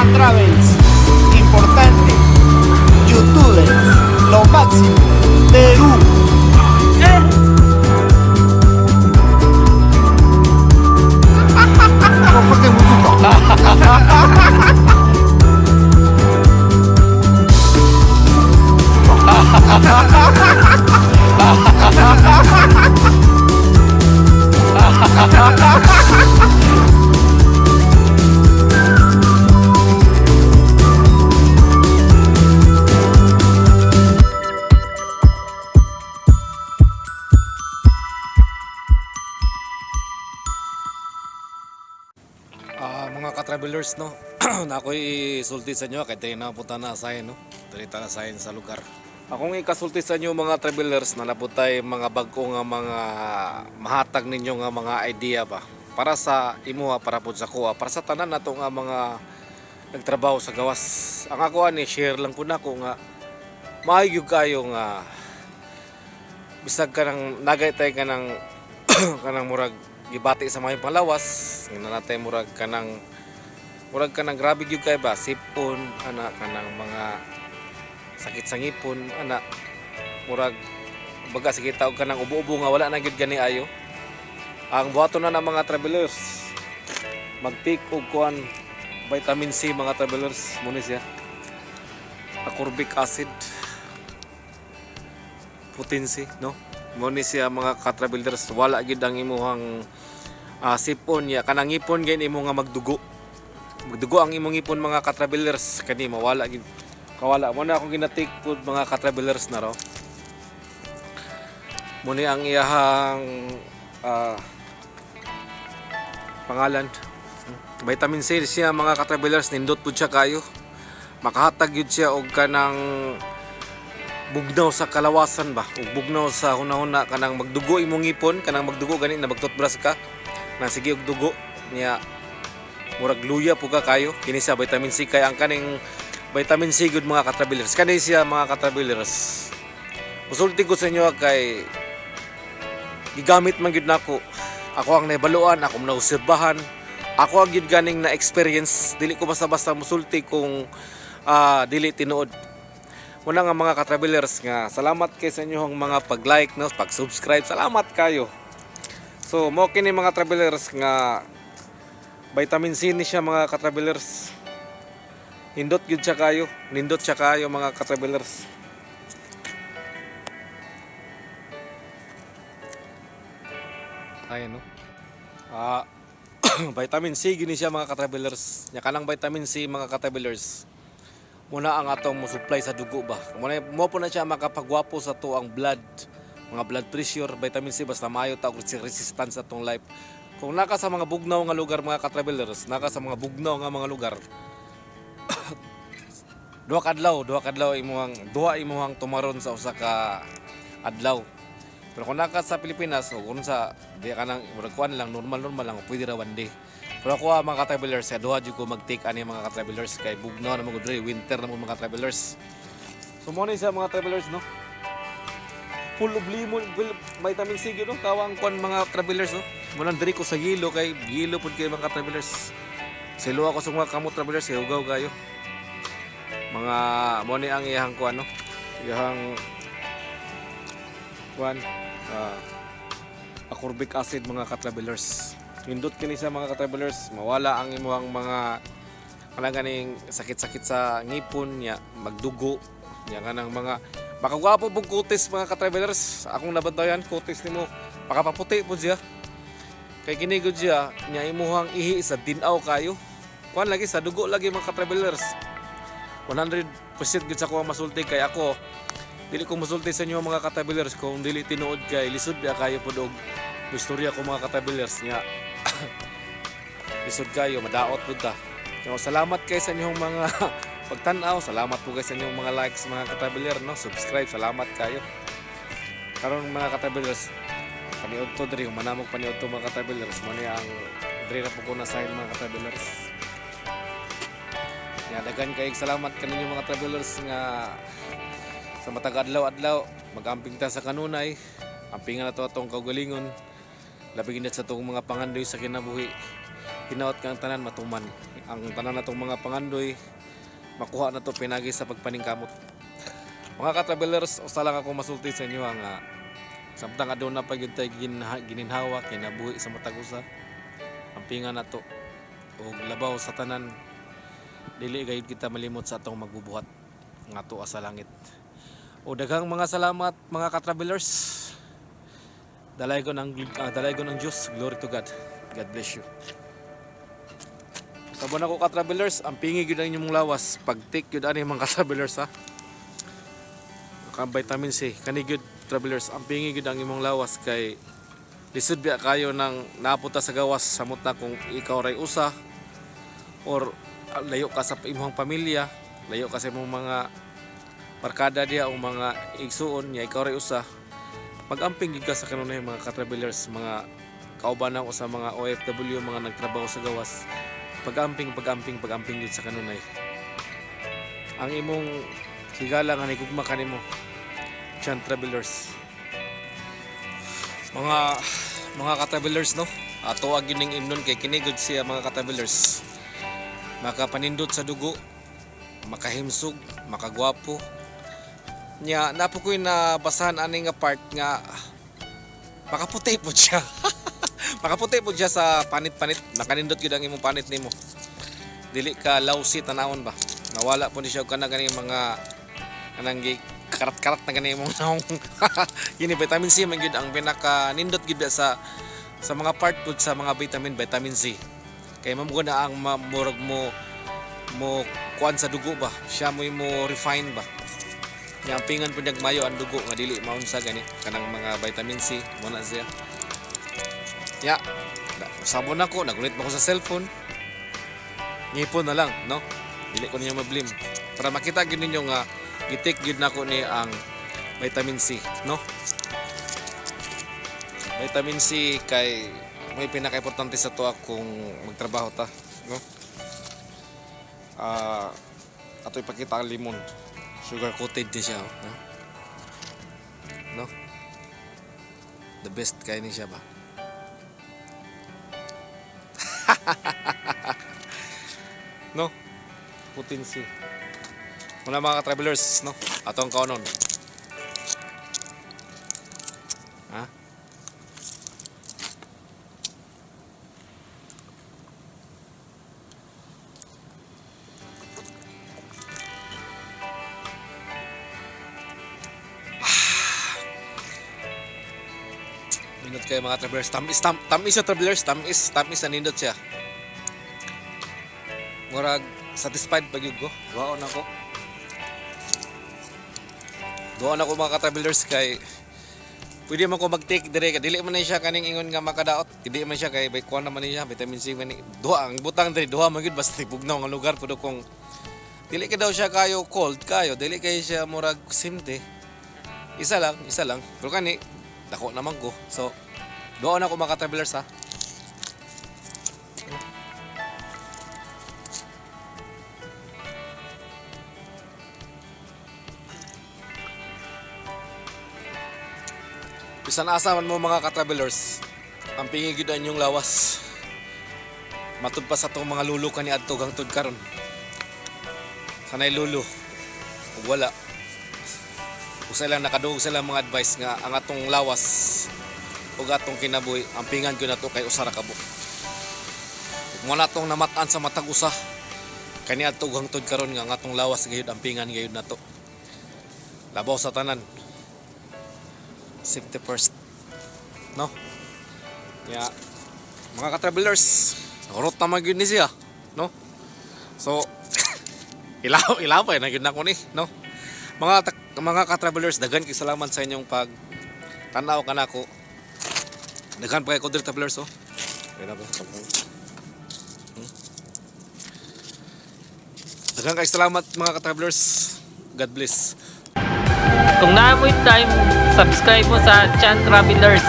Iván Travels. Importante. Youtubers. Lo máximo. Perú. Mga ka-travelers, no, na ako'y isulti sa inyo kay tayo napunta na sa no, diri ta na sa lugar. Akong ikasulti sa inyo, mga travelers, na napuntay mga bag-o nga mga mahatag ninyo nga mga idea ba para sa imuha, para pud sa kuha, para sa tanan nato nga mga nagtrabaho sa gawas. Ang ako ani share lang ko nako nga maayo kayo nga bisag ka ng nagay tay ka ng kanang murag gibati sa mga palawas nga natay murag kanang grabe gyud kay ba sipon ana, kanang mga sakit sa ngipon ana, murag baga sige taog kanang ubo-ubo nga wala na gyud gani ayo. Ang buhaton na ng mga travelers, mag-take og kuan, vitamin C, mga travelers. Muna siya ascorbic acid potency, no? Mo ni siya, mga ka-travelers, wala gid ang imuhang sipon ya, kanang ngipon gid imo nga magdugo, magdugo ang imong ngipon, mga ka-travelers. Kani mawala gid kawala mo na akong gina-take food, mga ka-travelers, na ro mo ni ang iyahang pangalan, vitamin C siya, mga ka-travelers. Nindot pud siya kayo, makahatag yun siya og kanang bugnaw sa kalawasan ba, ug bugnaw sa hunahuna, kanang magdugo imong ngipon, kanang magdugo gani na magtoothbrush ka na sige og dugo niya, murag luya po ka kayo. Kini siya vitamin C, kay ang kaning vitamin C gud, mga ka-travelers, kani siya, mga ka-travelers. Musulti ko sa inyo kay gigamit man gyud nako. Ako ang naibaluan, ako naobserbahan, ako ang gyud ganing na experience. Dili ko basta-basta musulti kung dili tinuod. Muna nga, mga ka-travelers, nga salamat kay sa inyong mga pag-like, no, pag-subscribe. Salamat kayo. So, mo kini, mga travelers, nga vitamin C ni siya, mga ka-travelers. Nindot gyud siya kayo. Nindot siya kayo, mga ka-travelers. Ayan, no. Vitamin C gini siya, mga ka-travelers. Nya kanang vitamin C, mga ka-travelers, muna ang atong mo supply sa dugo ba. Muna mo po na siya makapagwapo sa to ang blood, mga blood pressure, vitamin C, basta maayo ta og resistance sa atong life. Kung naka sa mga bugnaw nga lugar, mga ka-travelers, naka sa mga bugnaw nga mga lugar, duha ka adlaw imong duha imong tumaron sa usa ka adlaw. Pero kung naka sa Pilipinas o kung sa di ka nang murag kuan lang, normal normal lang, pwede ra one day. Pero ako, mga ka-travelers, sa duha jud ko mag-take ani, mga ka-travelers, kay bugnaw na mga diri, winter na mga travelers. So mo ni siya, mga travelers, no. Full of lemon, full of vitamin C gyud, no. Tawang kuan, mga travelers, no. Mo nang diri ko sa yelo kay yelo pud kay, mga travelers. Silo ako sa mga kamot, travelers, kay hugaw kayo. Mga mo ni ang iyahang kuan, no. Iyahang kuan, ascorbic acid, mga ka-travelers. Nindot kini sa mga ka-travelers, mawala ang imuhang mga kanang ganing sakit-sakit sa ngipon nya, magdugo nya, kanang mga makagwapo pong kutis, mga ka-travelers. Akong nabantayan kutis nimo, makapaputi po siya. Kay kini gud siya nya, imuhang ihi sa dinaw kayo. Kuan lagi sa dugo lagi, mga ka-travelers. 100% gud sa ko ang masulti kay ako dili ko musulti sa inyo, mga ka-travelers, kung dili tinuod, kay lisod biya kayo pud og istorya ko, mga ka-travelers, nga lisod kayo madaot pud ta. So, salamat kay sa inyong mga pagtan-aw, salamat po kay sa inyong mga likes, mga ka-traveler, no, subscribe, salamat kayo. Karon, mga ka-travelers, paniud to diri, manamog paniud to, mga ka-travelers. Mo ni ang diri na po ko na sign, mga ka-travelers. Ya, daghan kay salamat kaninyo, mga travelers, nga sa matag adlaw-adlaw magamping ta sa kanunay. Ampingan na to atong kaugalingon, labi gid sa atong mga pangandoy sa kinabuhi. Hinaot kang tanan matuman. Ang tanan natong mga pangandoy makuha na to pinagi sa pagpaningkamot. Mga ka-travelers, usa lang ako masulti sa inyo ang samtang aduna pa gyud tay gininhawa kinabuhi sa matag usa. Ampingan nato og labaw sa tanan, dili gayud kita malimot sa atong magbubuhat nga tuwa sa langit. O daghang mga salamat, mga ka-travelers. Dalaygon ang Diyos. Glory to God. God bless you. Sabon ako, ka-travelers, ang pingi gyud ang inyong lawas. Pag-take gyud ani, mga ka-travelers, ha. Ka vitamin C kani gyud, travelers, ang pingi gyud ang imong lawas kay lisod biya kayo nang napunta sa gawas, samot na kung ikaw ray usa or layo ka sa imong pamilya, layo ka sa imong mga barkada diya o mga igsuon niya, ikaw ray usa, pag-amping gyud ka sa kanunay, mga ka-travelers, mga kauban ako sa mga OFW, mga nagtrabaho sa gawas. Pag-amping, pag-amping, pag-amping gyud sa kanunay, ang imong higala nga nigugma kanimo. Chan travelers, mga ka-travelers, no, ato ag ning imnon kay kini gud siya, mga ka-travelers, makapanindot sa dugo, makahimsog, makagwapo nya. Napo ko'y nabasahan ani nga part nga makaputi po siya, makaputi po siya sa panit-panit, makanindot gyud ang imong panit nimo, dili ka lousy tanawon ba, nawala po ni siya og kana ganing mga kanang gi karat-karat na gani imong naong. Kini vitamin C man gyud ang pinaka nindot gyud sa mga part pud sa mga vitamin, vitamin C, kay mao na ang murag mo kuan sa dugo ba, siya mo refine ba nya, ang pingan pud mayo ang dugo nga dili maunsa gani kanang mga vitamin C mo na siya. Ya, sabon ako, nagulit mo ko sa cellphone, ngipon na lang, no, dili ko ninyo mablim para makita gyud ninyo nga gi-take gyud nako ni ang vitamin C, no. Vitamin C kay may pinaka-importante sa tuwa kung magtrabaho ta, no. Ato ipakita ang limon, sugar coated din siya, oh, no, no, the best kay ni siya ba. No, potency muna, mga travelers, no. Atong kaunon, ha. Nindot kayo, mga travelers. Tamis, tamis sa travelers. Tamis, tamis na nindot siya. Murag satisfied pag ko. Duhaon ako. Duhaon ako, mga ka-travelers, kay pwede man ko mag-take dire, dili man na siya kaning ingon nga makadaot. Dili man siya kay bay kuan naman niya, vitamin C man ni. Duha ang butang dire, duha man gyud, basta bugnaw nga lugar pud kung dili ka daw siya kayo cold kayo, dili kayo siya murag simte. Isa lang, isa lang. Pero kani dako naman ko. So doon ako, mga ka-travelers, ha. Bisan asa man mo, mga ka-travelers, ang pingi gyud ang inyong lawas. Matud pa sa atong mga lulo kani adto hangtod karon. Sanay lulo. Ug wala. Usa lang nakadungog sila mga advice nga ang atong lawas ug atong kinabuhi, ang pingan gyud nato kay usa ra ka buok. Mo na atong namat-an sa matag usa kani adto hangtod karon nga ang atong lawas gayud ang pingan gayud nato. Labaw sa tanan, safety first. No? Ya, mga ka-travelers, nakurot naman gyud ni siya, no? So, ilaw, ilaw pa na gyud nako ni, no? Mga ka-travelers, daghan kay salamat sa inyong pag tanaw kanako. Daghan pa kay ko diri, travelers, oh. Kaya na ba? Daghan kay salamat, mga ka-travelers. God bless. Kung naa mo'y time, subscribe mo sa Chan Travelers.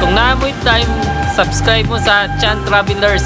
Kung naa mo'y time, subscribe mo sa Chan Travelers.